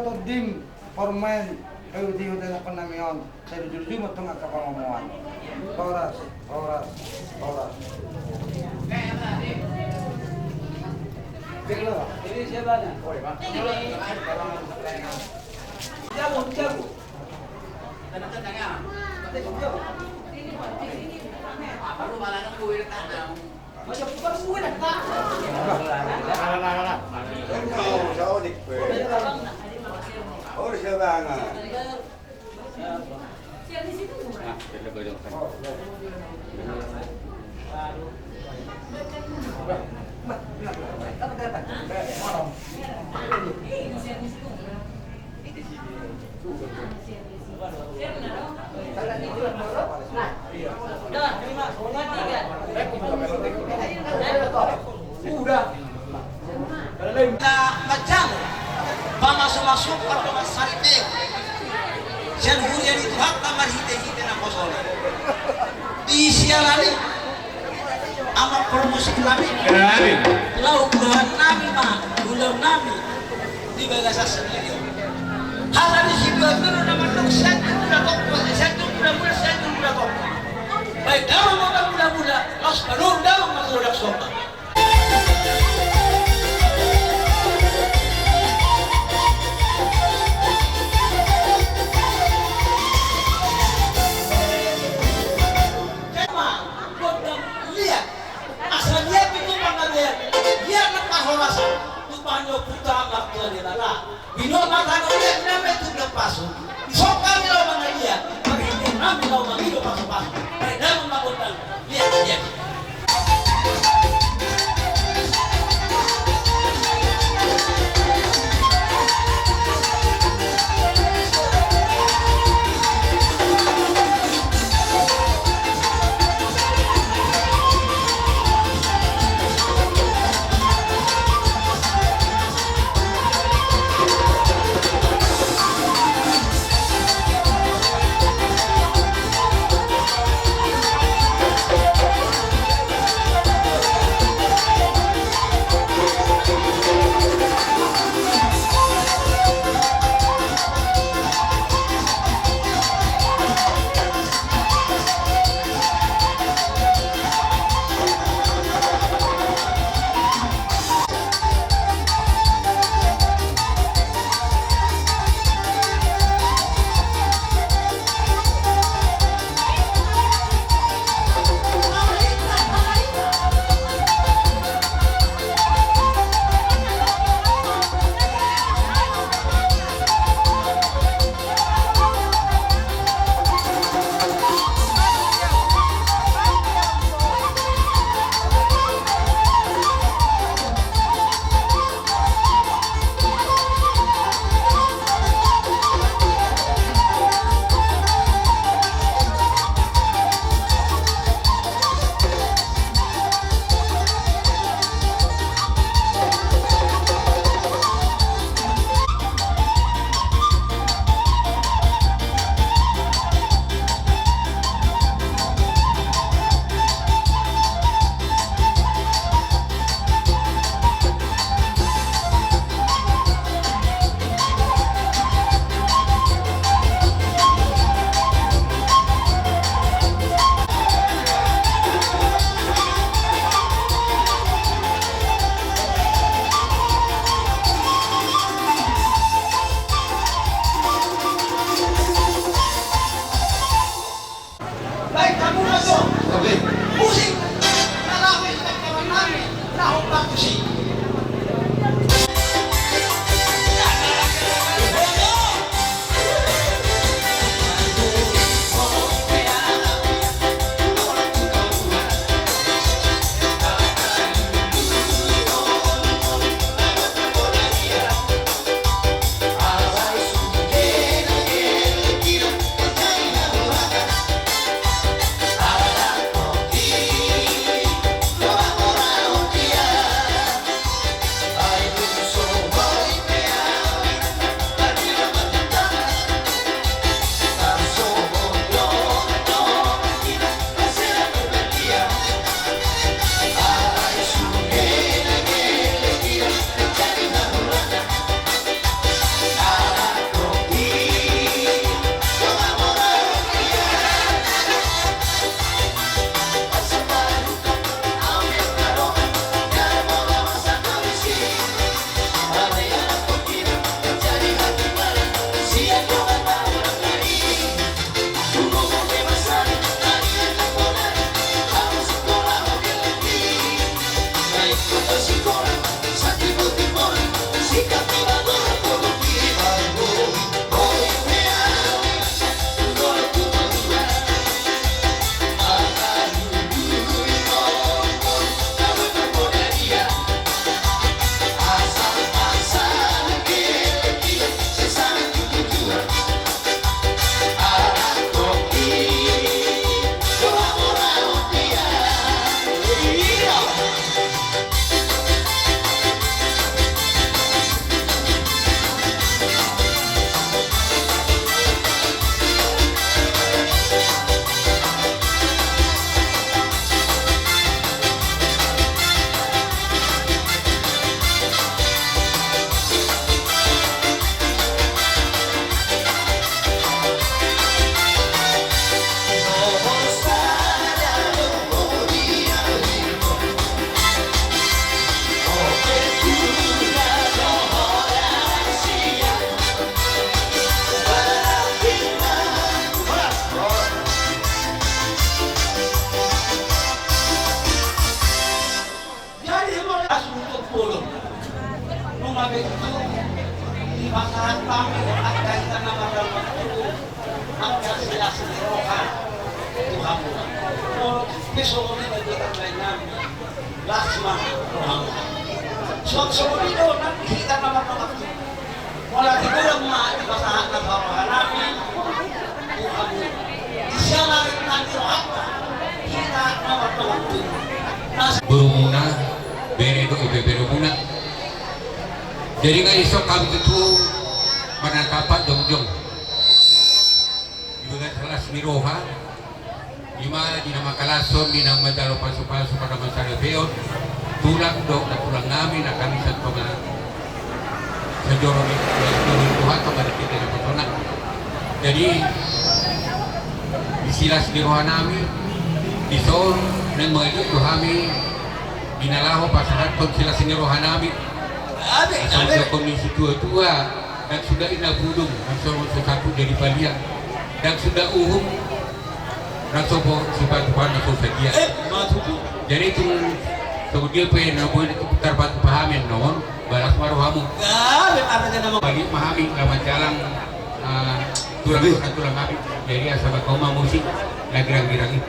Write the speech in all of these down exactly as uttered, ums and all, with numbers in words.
Tondim, pormain, paihuthihut di adopan nami on, sai jujur ma tong angka pangomoan. Horas, horas, horas. Jago, jago. Udah. Na manjalo pamasumasuon pardongansaripeon sian huria ni Tuhanta marhitehite naposona. Di siala ni i, amang parmusik nami, laho ulaon nami ma, ulaon nami di bagasan sadari on. Hata ni situa-tua do na mandok, Sianjur Mula Tongko, Sianjur Mula Mula, Sianjur Mula Tongko. Baen damang ma mula-mula, laos padomu damang ma tu godang somba. Asa liat itu panggabean, liat na parhorasan, tu panjomputa martua Debata. Binoan ma tano, liat na ma itu na pasu. Songon i ma di tangan nami, las ma rohamu. Songon i do nang hita na mardongan tubu. Molo tinggal ma dipasahat na roha nami tu hamu, di siala ringan di rohanta, hita na mardongan tubu. Borumuna, bere dohot ibeberemuna. Jadi nga dison hami tutu manatapat jongjong di bagasan las ni roha. Ima di na mangkalashon, di na manjalo pasupasu, pada mansaripeon tulang dohot na tulang nami na hami satonga sajoro ni Tuhan, tonga di hita na pasona. Jadi di silas ni roha nami, dison naeng mangaliat do hami di na laho pasahathon silas ni roha nami. Asa undangkon ni situatua, ndang suda inna pudung, ndang so, so sapu jadi paliang, ndang suda uhum, ndang so po sipatupaon na so sadia. Eh, ma tutu. Jadi tung songon dia pe na boi tarpatupa hami annon, balas ma rohamu. Gabe, apa tena mau? Balik ma hami, lamat jalang, ah, tulang, tulang hami. Jadi asa bakau ma musik na girang-girang i.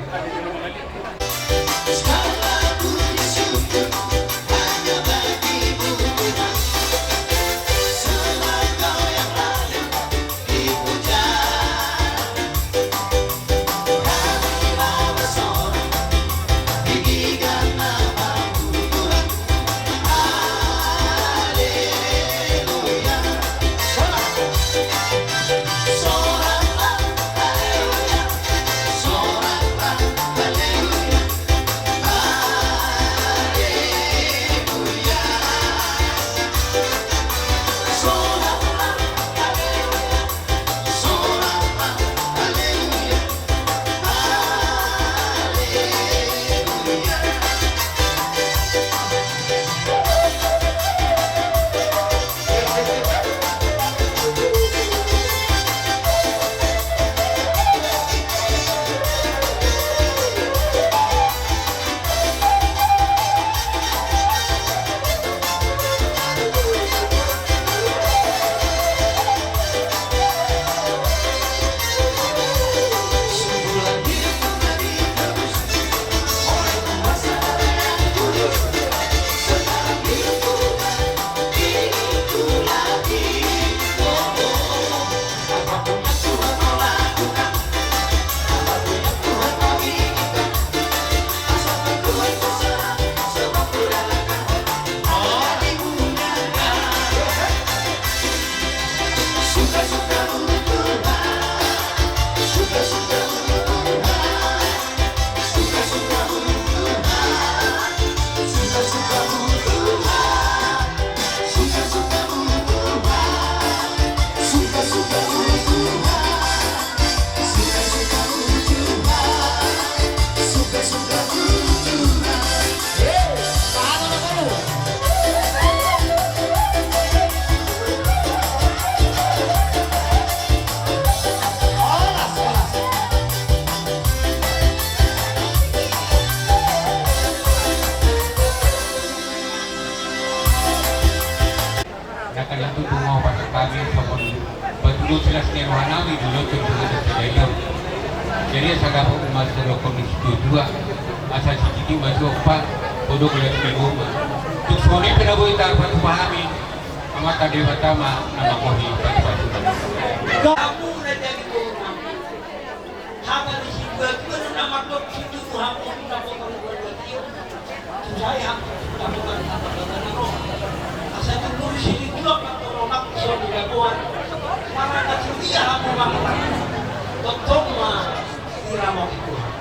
Ndang hea tutu, mau pasahat hami songon patudut silas ni roha nami di lonceng tu bagasan sadari on. Jadi asa dapot ma sidohonon ni situatua, asa sititi ma siompa, podo mauliate ma. Tung songon i pe na boi tarpatupa hami, Amanta Debata ma na manggohi patupatuna. Hata ni situatua do na mandok situtu hamu na pomparan ni dua dua tio. Tusai hamu na pomparan ni dua dua tio. Asa tumbur sini dua patoronak so di dagoan. Mana na sudia hamu mangan. Tongtong ma diramoti Tuhan.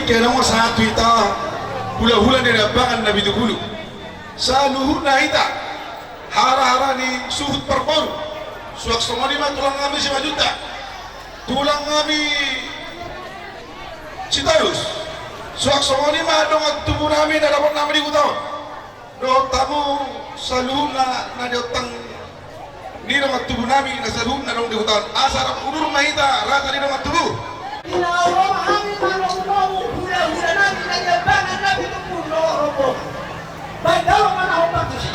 Adong ma sahat tu hita hulahula ni Dambangan na pitu pulu. Saluhutna hita harahara ni suhut parboru. Suang songon i ma tulang nami Simanjuntak, tulang nami Sitolus. Suang songon i ma dongan tubu nami na dapot nama di huta on. Dohot hamu saluhutna na di ontang ni dongan tubu nami na saluhutna adong di huta on. Asa rap udur ma hita raja ni dongan tubu. Di na ro hami manomu-nomu hulahula nami na di Dambangan na pitu pulu, ro rombongan. Baen dalan ma na hombar tusi.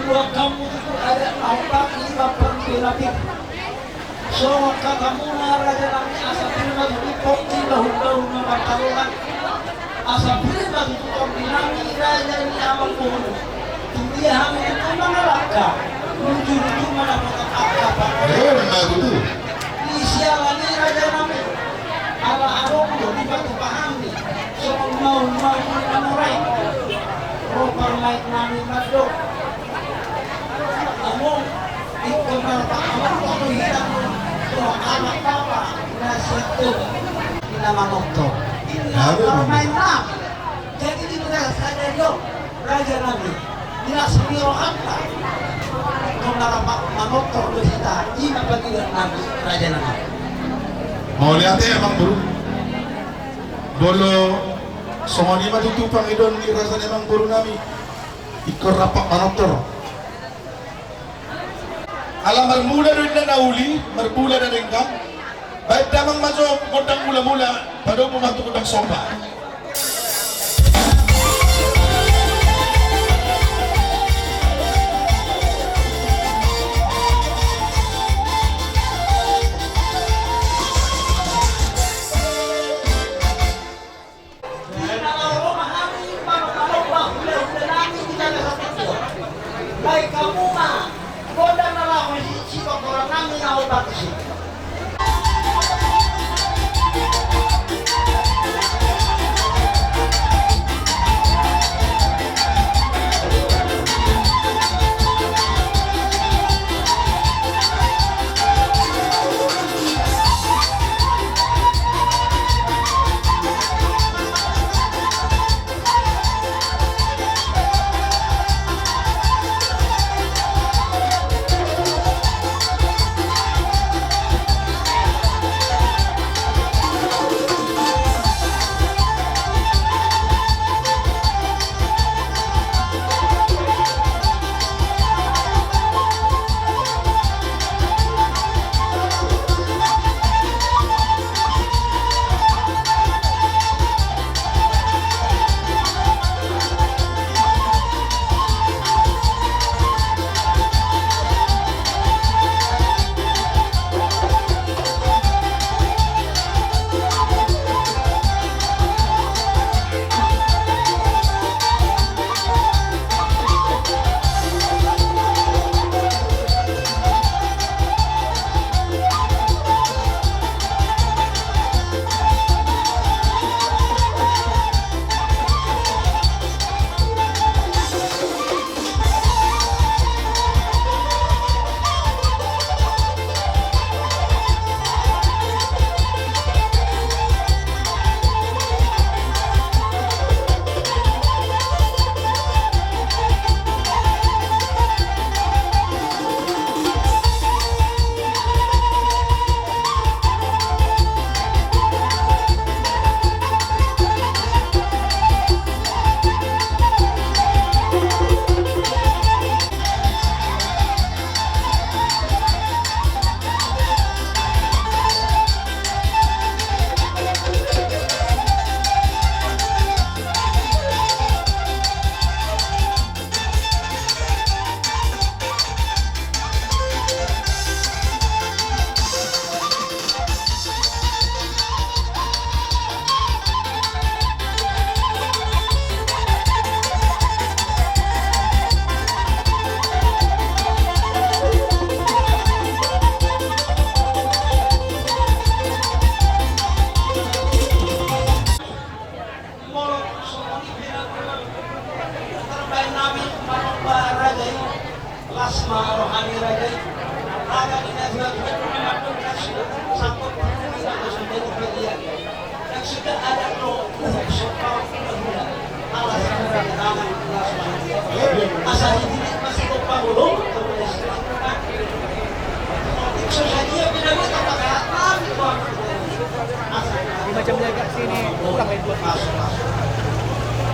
Dua kamu itu ada empat lima perempuan lagi. Songon hatamuna raja nami, asa pir ma tutu tondi bahulbahul na martarolan. Asa pir ma tutu tondi nami raja ni amangboru. Tu dia hami tutu mangalangka, luju-luju ma na potak angka. Emma tutu. Di siala ni raja nami, ala adong do dipatupa hami songon maulmaul ni na mora i. Ro parmaen nami mandok. Among, ingkon marpakamarto do hita tu anak bapa na sian Toba. Di na manortor. Di na parmaen nami. Jadi di na sadari on, raja nami, di na seni rohanta, ingkon marpakamanortor do hita. I ma pangidoan nami, raja nami. Mauliate, amangboru. Molo songon i ma tutu pangidoan ni raja ni amangboru nami. Ingkon rap manortor. Ala marmula do inna na uli, marmula na denggan. Baen damang ma jo gondang mulamula, padomu ma tu gondang somba.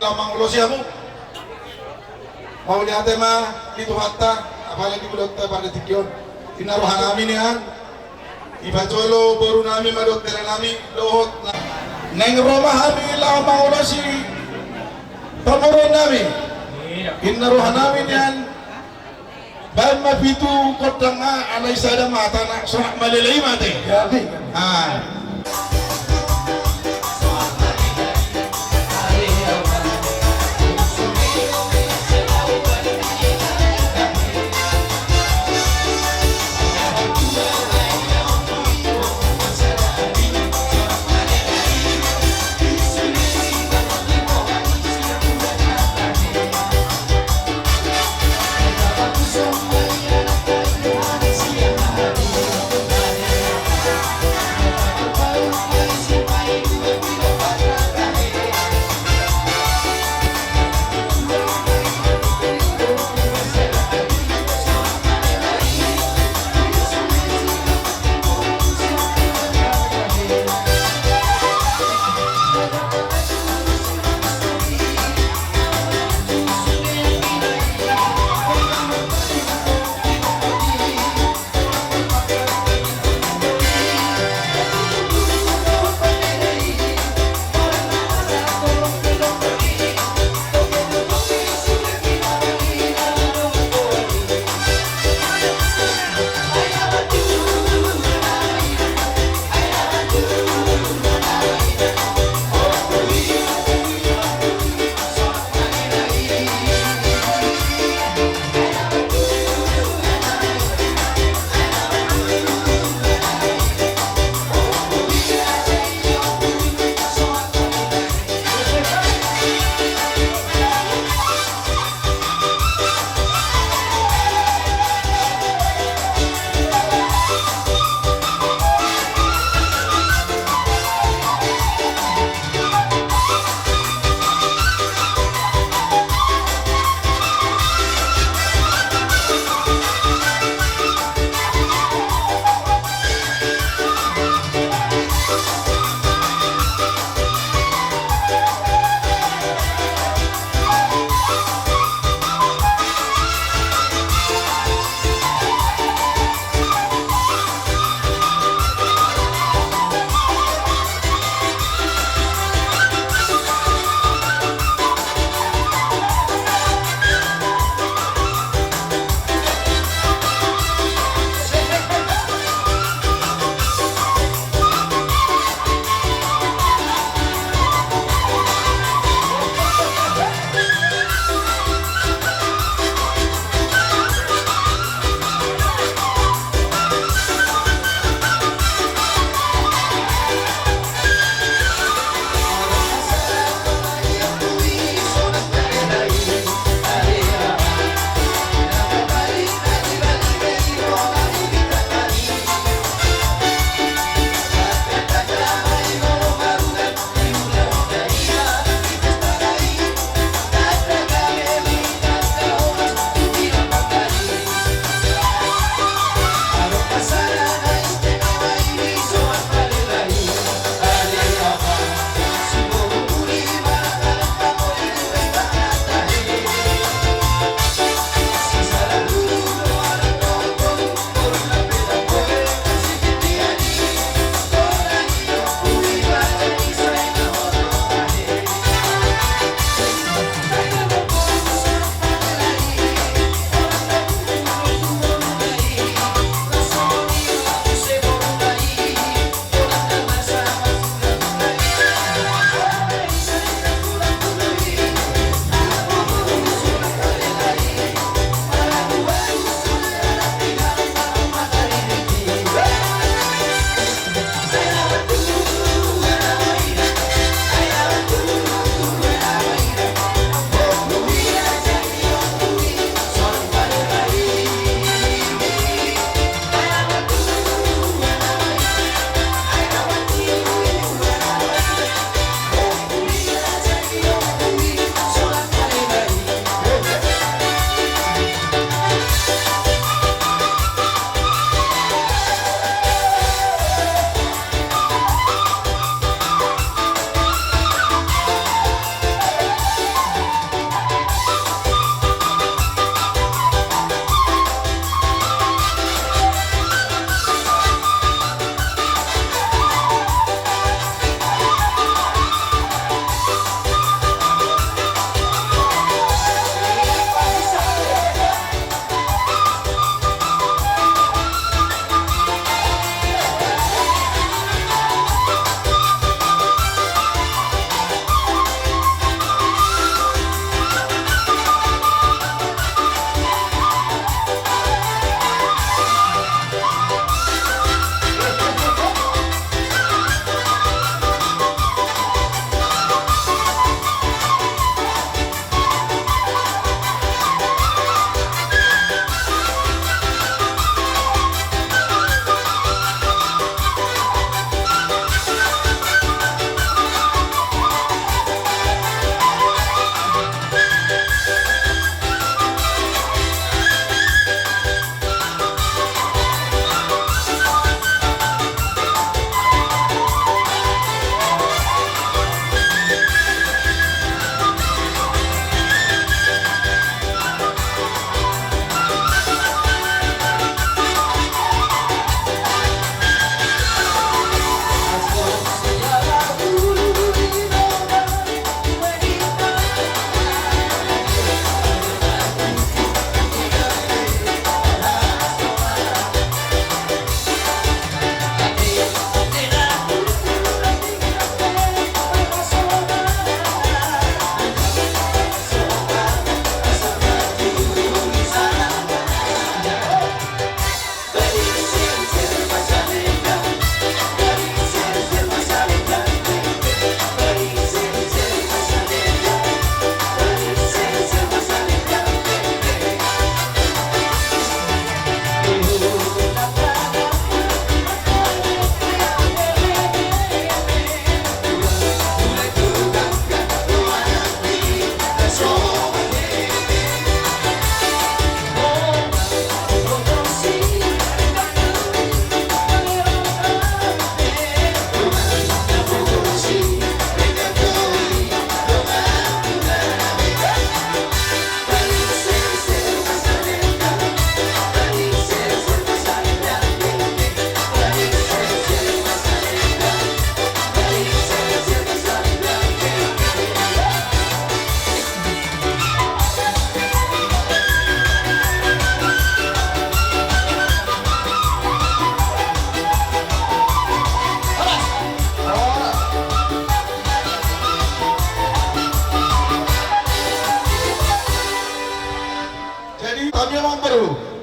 Laho mangulosi hamu. Mauliate ma di Tuhanta, apala di ulaonta pada tingki on. Inna rohanami nian, dipajolo borunami ma dohot helanami, dohot na-, naeng ro ma hami laho mangulosi pamoruonnami. Inna rohanami nian, baen ma pitu gondang, alai sada ma hatana, sonang malelei ma ate. Ah.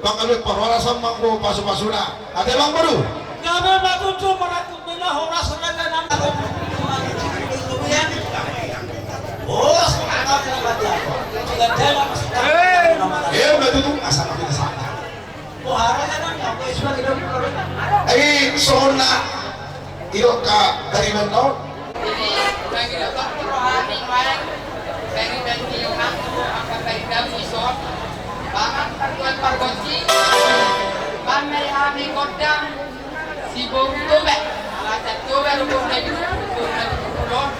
Panggabean parhorasan ma anggo pasupasuna. Ate amang boru. Gabe ma tutu, marangkup ma horas raja nami. Horas. Ia ma tutu. Asa ma tutu. Ai songon na didok tarimaon. Jadi bagi dapat rohani main, bagi bagi orang tu angka bagi daun ison, bahkan partuan pargonsi, pamer hami godang, si boru Toba, alasan Toba, boru Toba, boru Toba.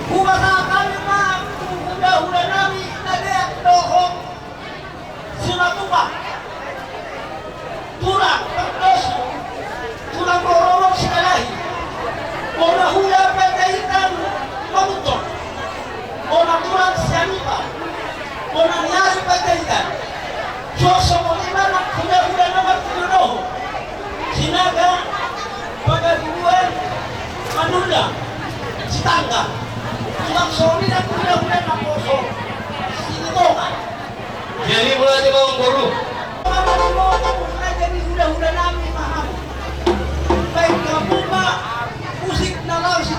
Hupasahat hami ma tu hulahula nami na deak dohot Simatupang, tulang Pardoso, tulang Rorobot Sikalahi, bona hula Panjaitan Mamuntong, bona tulang Sianipar, bona ni ari Panjaitan. Suang songon i ma nang hulahula na martinodohon Sinaga, Pangaribuan, Manula, Sitanggang. Suang songon i nang hulahula naposo Silitonga. Jadi mulai di bawah guru. Jadi hulahula nami ma hamu. Baik kamu ma musik na laos i.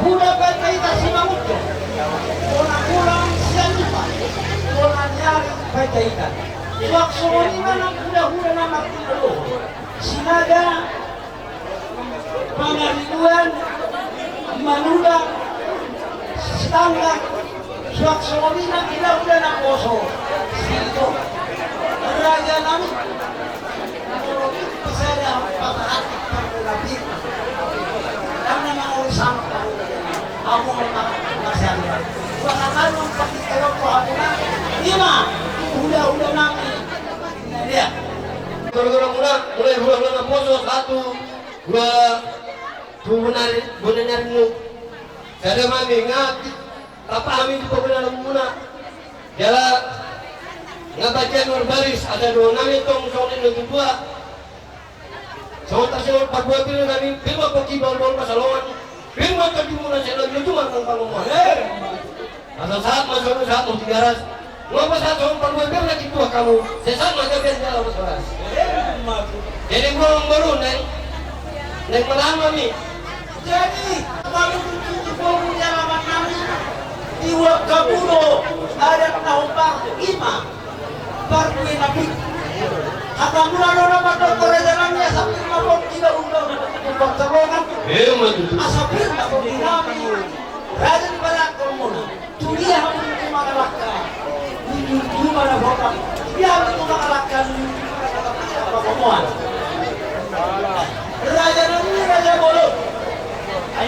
Huda Panjaitan Simanjuntak, bona tulang Sianipar, bona ni ari Panjaitan. Suang songon i ma nang hulahula na marhulahula, Sinaga, Pangaribuan, Manulak, Sitanggang, suang songon i nang hulahula naposo, Situ, raja nami. Molo tung pe sada patah hati, parmula pir. Karena mangolu sama tahu. Amu memang masih ada. Bahkan anu pasti kalau kau aku nang, ima, hulahula nami. Nah, dia. Gara-gara muna, mulai hulahula naposo, satu, dua, tu bona ni ari, bona ni ari mu. Sada ma nami, ngat, tapahami tu pembenaran muna. Jala, nga bagian luar baris, asa dohonon nami tong songon i na tutua. Songon tarsongon parbue pir nami, pir ma pongki bahulbahul pansalongan, pir ma tondimuna, sai lobi-lobi ma nang pangomoan. Asa sahat ma solu, sahat ma Tigaras. Nga pasahat songon parbue pir na tutua hamu, sai sahat ma gabe jala horas. Jadi, boru, boru, neng, neng malama mi. Jadi, molo tutu boru ni alaman nami, iwa kabudo, adat na hombar, ima, parbue na pir. Hata muna do na mandok raja nami, asa pir ma pongki bahulbahul pansalongan. Ima tutu. Asa pir ma pongki nami. Raja ni balakon muna. Tu dia hamu tu mangalangka, tu dia hamu tu mangalangka, tu dia hamu tu mangalangka, tu dia hamu tu mangalangka. Raja nami, raja bolon.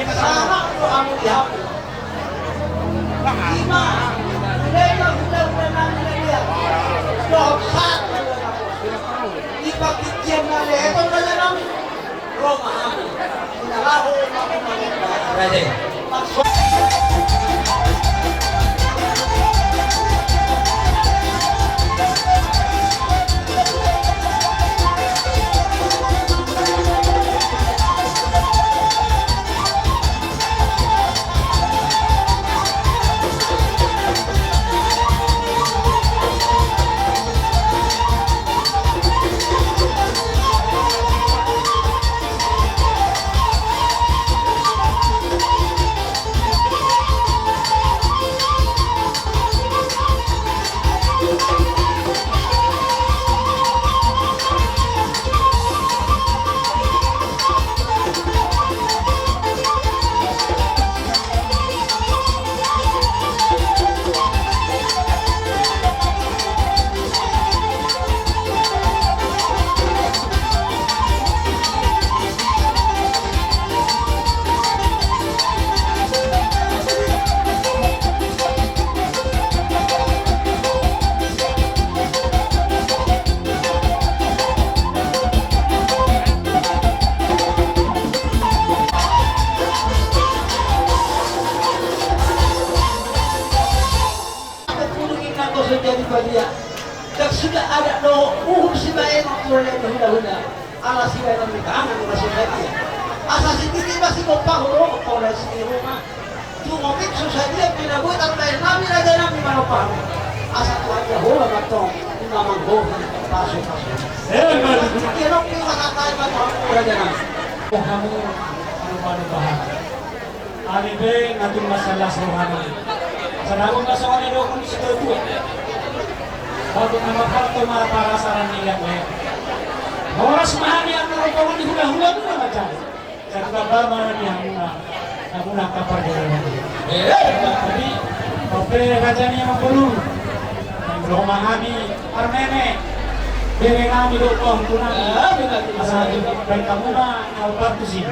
Sama tu hamu di hamu. Ima, ima, ima, ima, ima. Dohot satu. Ima, ima, ima, ima. Pulung inna ko so jadi badia. Ndang suda adat dohot uhum sibaenon tu hulahula. Ala sibaenon ni tangan ma so jadi. Asa sititi ma sigompa hurung pola si Roma. Tumomit so sadia pe na boi tarbaen nami raja nami manopang. Asa Tuhan Jahowa mantong na manggohi pasupasu. Emma tutu. Ia nong pe masa kai mantong raja nami. Oh, hamu, hamu, hamu, hamu. Ami pe na tung masalah rohana. Sanaung na songon na didok ni situatua. Bagot na marhalto ma parasaran ni leakleak. Horas ma hami angka rombongan ni hulahula muna macam. Satu kabar ma di hamuna. Hamuna angka parjolo. Jadi, ope raja ni amang boru. Roha hami parmeme. Bere nami do kau tuna. Asa di baik hamuna na partusi.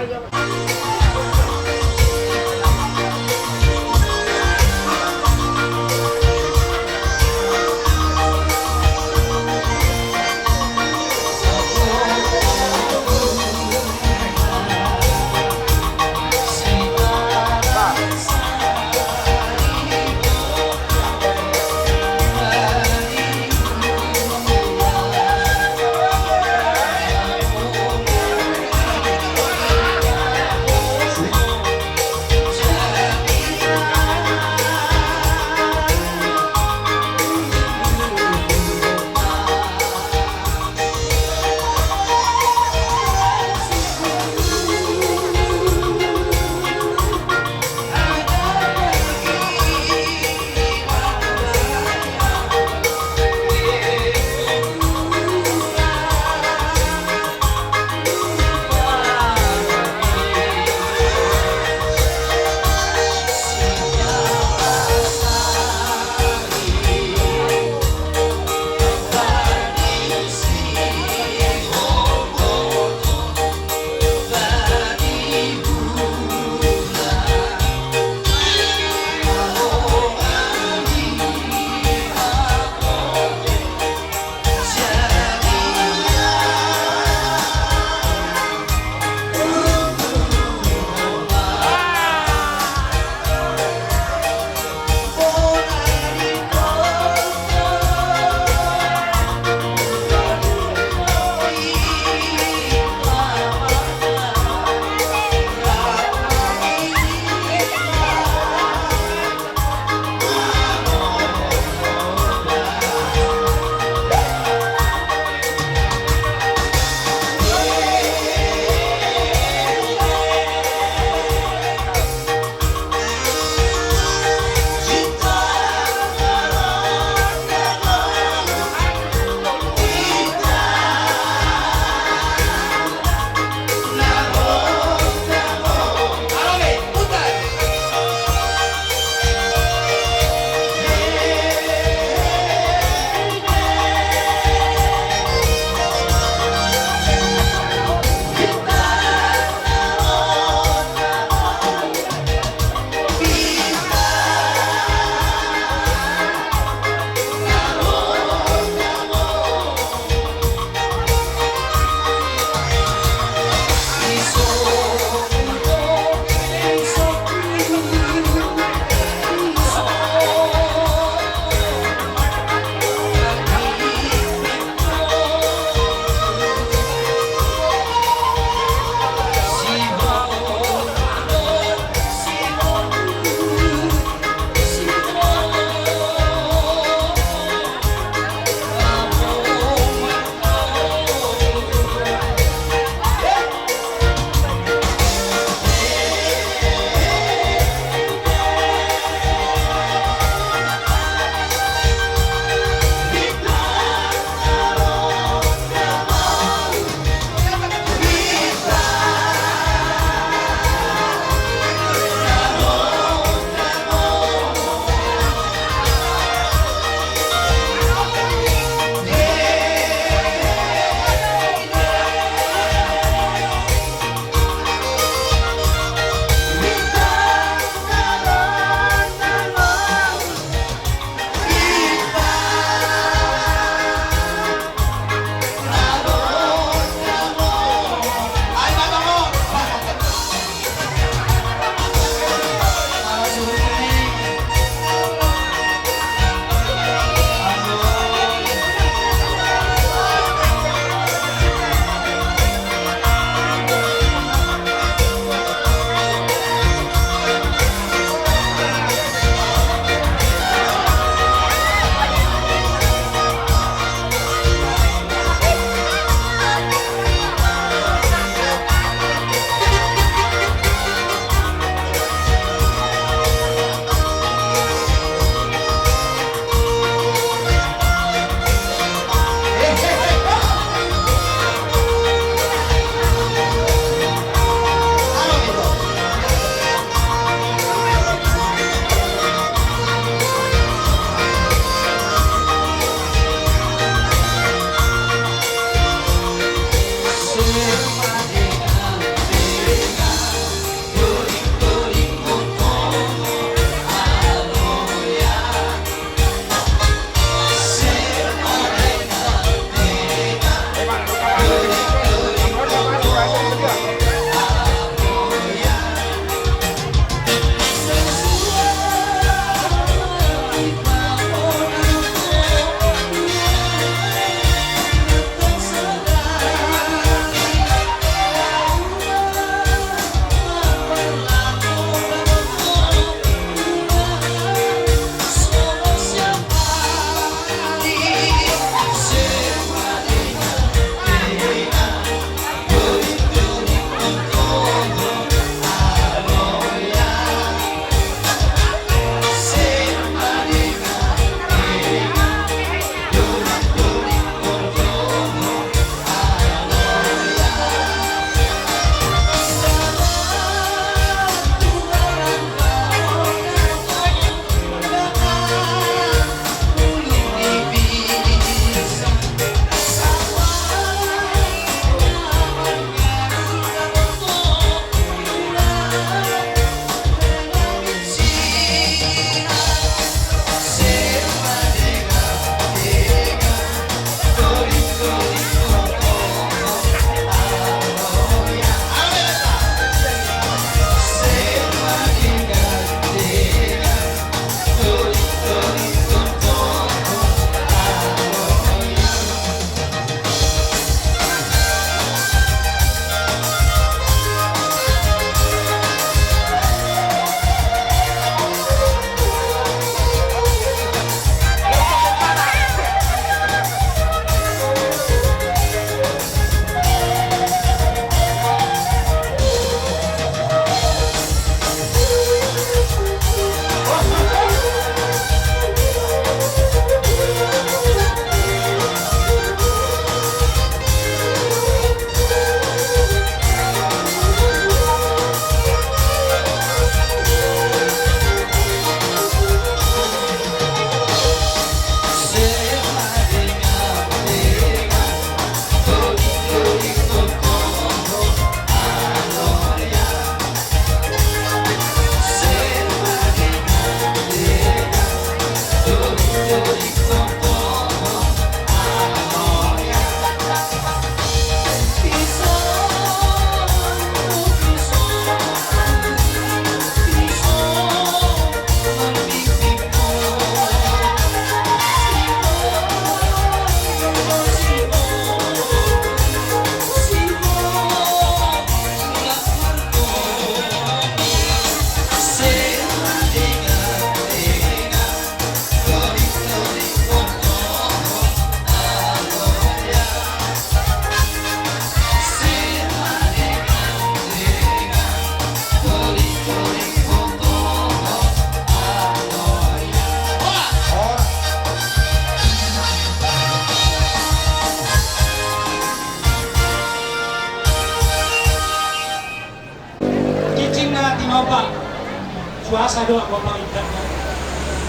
Puasa do anggo pangindahan.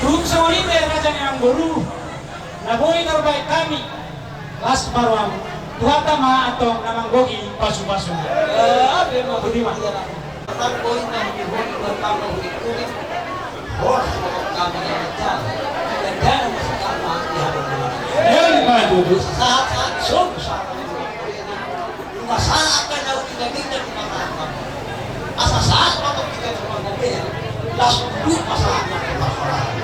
Tung songon i pe raja ni amangboru, na boi tarbahen hami, las ma roham. Tuhanta ma antong na manggohi pasupasu. Boti ma. Sahat, sahat, sahat. Asa sahat ma manggohi, las ma manggohi, asa sahat ma manggohi.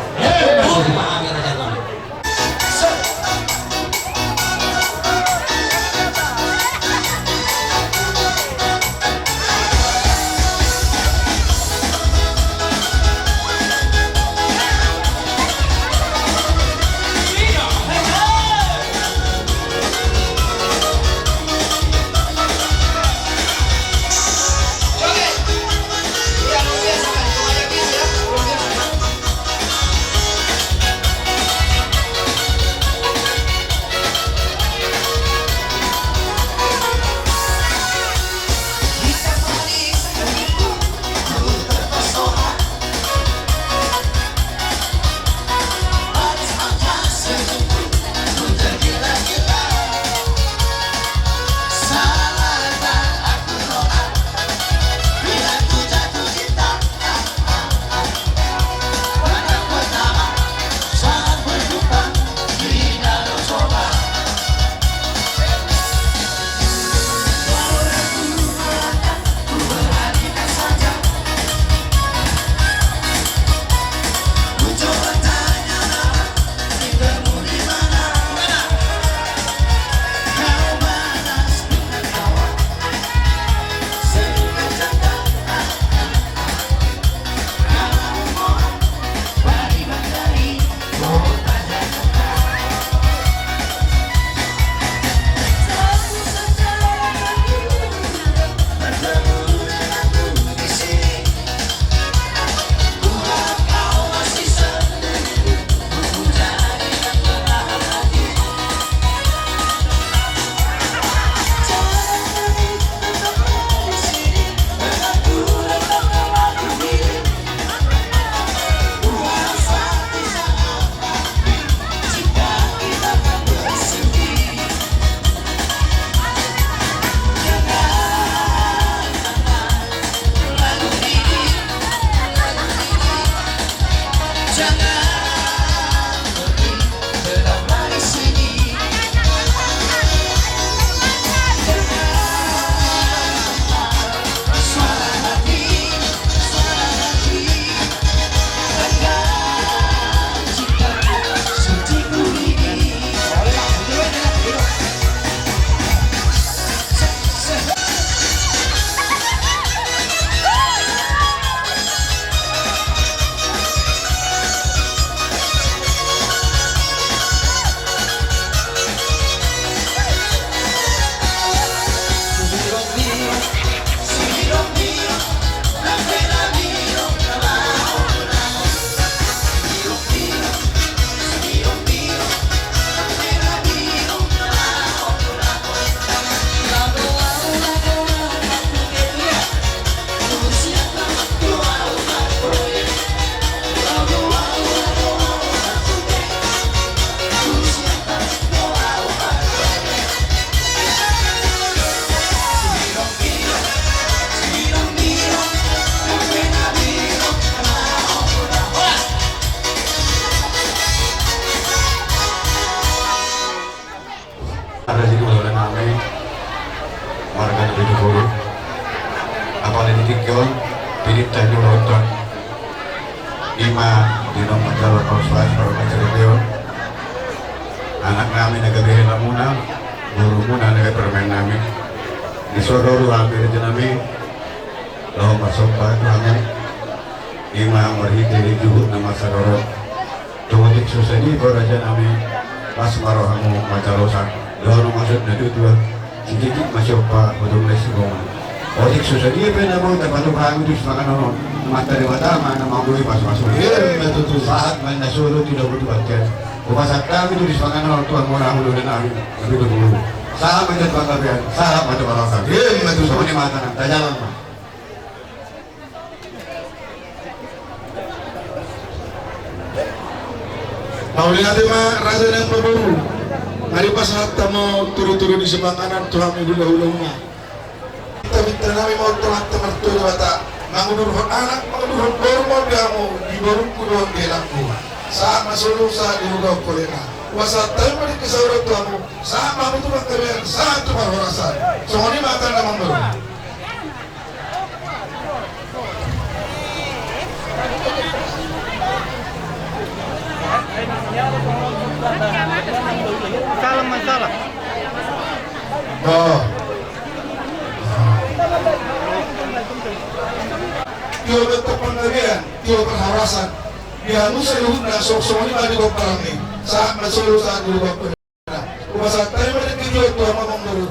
Ada di bola nami, marga Nabi Dukuru. Apala di tingki on, pilih tanya nonton. Ima di nomor jalo kau suai baru macam itu. Anak nami na gabe helamuna, gurumuna na gabe parumaen nami. Di soro ruang gereja nami, laho marsomba nami. Ima marhite di juhut na marsadorot. Tung otik so sadia pe raja nami, las ma rohamu manjalosa. Dohonon ma songon na tuatua. Sititik ma siompa, botong na sigongan. Otik so sadia pe na boi tapatupa hami tu sipanganon on, Amanta Debata ma na manggohi pasupasu. Ima tutu. Sahat ma na solu tu dabu tu batian. Hupasahat hami tu sipanganon on tu hamuna huluna nami. Tapi tu dulu. Sahat ma tu panggabean, sahat ma tu barokah. Ima tutu. Songon i ma tanang, tajalan ma. Mauliate ma raja nang paboru. Mari pasahat hamu turu-turu ni sipanganon tu hami hulahula. Pinta-pinta nami ma on tu Amanta Martua Debata, mangudurhon anak, mangudurhon boru ma on di hamu, di borungku dohot di anakku. Sahat ma solu, sahat di hugaon kolena. Hupasahat hami ma dengke sahuran tu hamu, sahat ma hamu tu panggabean, sahat tu parhorasan. Songon i ma tanda mamboru. Salam, man, salam. Oh. Tio ma tu panggabean, tio parhorasan. Di hamu saluhutna, songon i ma di pomparan i. Sahat ma solu, sahat di hugaon kolena. Hupasahat hami ma dengke tu hamu, amang boru.